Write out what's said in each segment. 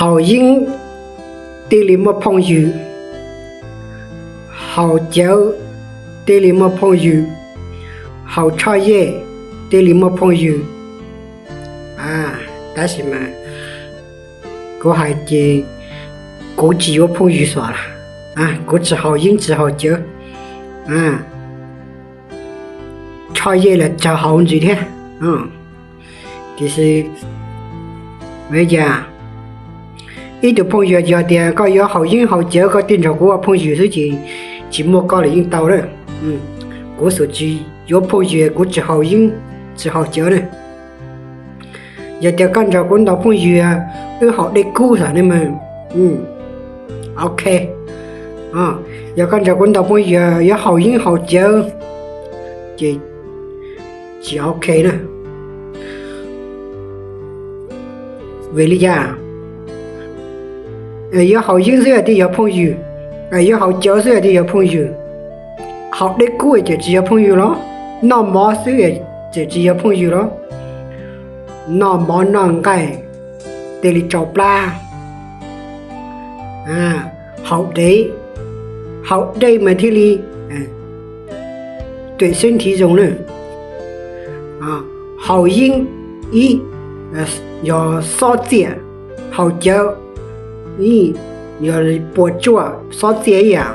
Haus yeeb thiaj li muaj phooj ywg, haus cawv thiaj li muaj phooj ywg, haus tshoj yej thiaj li muaj phooj ywg. Tab sis mas kuv hais ces kuv tsis yuav phooj ywg xwb las. Kuv tsis haus yeeb tsis haus cawv, tshoj yej los tsis haus ntxiv thiab. Tiam sis, ib tug phooj ywg yog tias koj yuav haus yeeb haus cawv koj thiaj nrog kuv ua phooj ywg xwb ces tsis muaj koj los yeej tau lawm. Kuv xum tsis yuav phooj ywg kuv tsis haus yeeb tsis haus cawv na. Yog tias koj nrog kuv ntaus phooj ywg wb haus dej kub xwb ne mas ok. Yog koj nrog kuv ntaus phooj ywg yuav haus yeeb haus cawv ces tsis ok na. Vim li cas? Yuav haus yeeb xwb thiaj yog phooj ywg, yuav haus cawv xwb thiaj yog phooj ywg. Haus dej kub ces tsis yog phooj ywg los? Noj mov xwb ces tsis yog phooj ywg los? Noj mov noj nqaij thiaj li tsau plab. Haus dej, haus dej mas thiaj li tuam xeeb thiv zoo na. Haus yeeb ib yog xob txiaj, haus cawv ib yog puas tsuaj xob txiaj ib yam.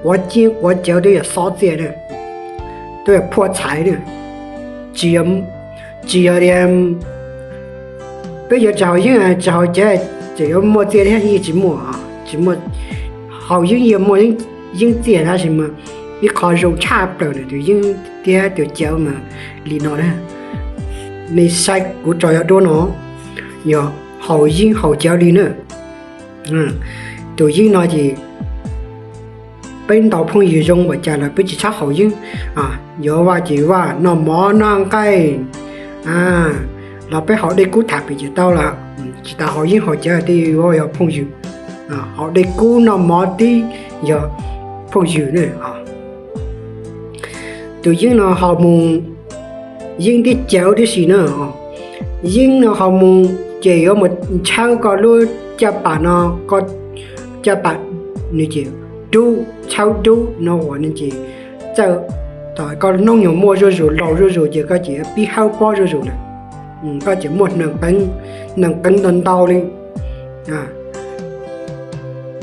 Quav ciab quav cawv twb yog xob txiaj na, twb yog phuaj txhais na. Tsis yog, tsis yog tias peb yuav tsis haus yeeb tsis haus cawv ces yuav muaj txiaj thiab, yeej tsis muaj, tsis muaj. Haus yeeb yuav muaj yeeb txiaj tab sis mas ib qho zoo tshaj plaws ntawm tus yeeb thiab tus cawv mas li no na. Nej saib kuv tso yog duab no, yog haus yeeb haus cawv li na. Tus yeeb no ces peb ntaus phooj ywg zoo npaum cas los peb tsis txhob haus yeeb. Yuav vaj ces vaj, noj mov noj nqaij los peb haus dej kub tham pem ces tau lawm, tsis tas haus yeeb haus cawv twb yog phooj ywg. Haus dej kub noj mov twb yog phooj ywg na. Tus yeeb no ho mus, yeeb thiab cawv tib si na. Yeeb no ho mus ces yuav mus txhawb koj lub caj pas no, caj pas nws ces dub, txhawb dub no uas nws ces txawj, thaum koj hnub nyoog muaj zuj zus laus zuj zus ces koj ces pib hawb pob zuj zus lawm. Koj ces muaj hneev qeev, hneev qeev ntau ntau li.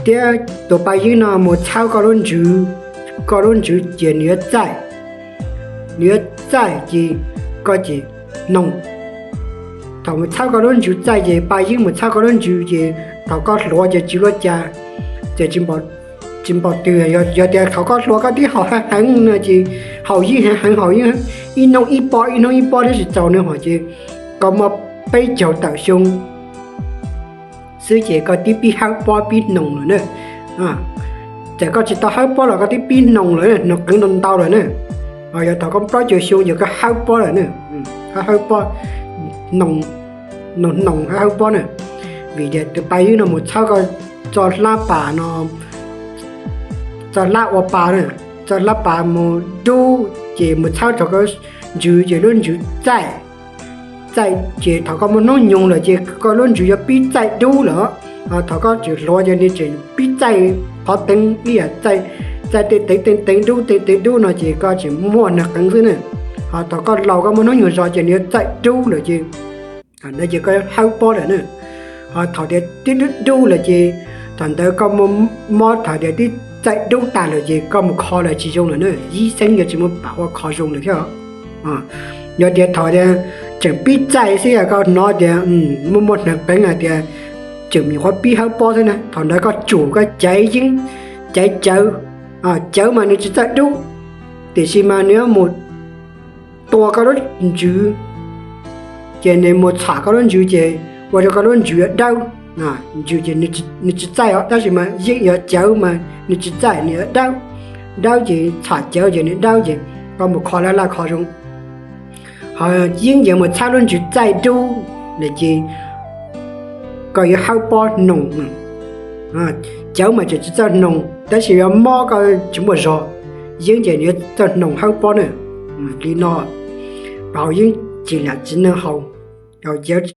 Thiab tus pa yeeb no mus txhawb koj lub ntsws, koj lub ntsws ces nws yuav txaij, nws yuav txaij ces koj ces hnoos. Thaum mus txhawb koj lub ntsws txaij ces pa yeeb mus txhawb koj lub ntsws ces thaum koj hluav ces tsis luaj cas, ces tsis npaum twg. Yog tias thaum koj hluav koj twb haus heev heev no ces haus yeeb heev heev, haus yeeb ib hnub ib pob ib hnub ib pob thiab tsis txaus no hos ces koj muaj peb caug tawm xyoo xwb ces koj twb pib hawb pob pib hnoos lawm na. Txawm koj tsis tau hawb pob los koj twb pib hnoos lawm, hneev qeev ntau ntau lawm na. Yog thaum koj plaub caug xyoo ces koj hawb pob lawm na, hawb pob, hnoos, hnoos hawb pob na. Vim tias tus pa yeeb no mus txhawb koj txoj hlab pas no, txoj hlab ua pas na, txoj hlab pas mus dub ces mus txhawb rau koj ntsws ces lub ntsws txaij, txaij ces thaum koj muaj hnub nyoog lawm ces koj lub ntsws yuav pib txaij dub lawm. Thaum koj tseem hluav ces nws tseem pib txaij qhov teev ib yam txaij tej teev tej teev dub tej teev dub no ces koj tseem muaj hneev qeev xwb na. Ho thaum koj laus koj muaj hnub nyoog zog ces nws yuav txaij dub lawm ces, thaum ntawd ces koj hawb pob lawm na. Ho thaum tias twb dub dub lawm ces thaum ntawd koj muaj mob thaum tias twb txaij dub tas lawm ces koj mus kho los tsis zoo lawm na, yib xeeb yuav tsis muaj pam ua kho zoo lawm thiab. Yog tias thaum tias tseem pib txaij xwb yog koj hnov tias muaj muaj hneev qeev hais tias tseem nyuam qhuav pib hawb pob xwb na, thaum ntawd koj tsum koj caiv yeeb, caiv cawv, cawv mas nws tsis txaij dub, tiam sis mas nws yuav mus tua koj lub ntsws, ces nws mus txham koj lub ntsws ces ua rau koj lub ntsws yuav dawb. Ntsws ces nws tsis txaij os, tab sis mas yeej yuav cawv mas nws tsis txaij, nws yuav dawb. Dawb ces txham cawv ces nws dawb ces koj mus kho laj laj kho zoo. Ho yeeb ces mus txhawb lub ntsws txaij dub lawm ces koj yuav hawb pob hnoos. Cawv mas tseem tsis txawj hnoos tab sis yuav mob koj tsis muaj zog, yeeb ces nws yuav txawj hnoos hawb pob na. Li no, haus yeeb tsis lam txiv neej haus, haus cawv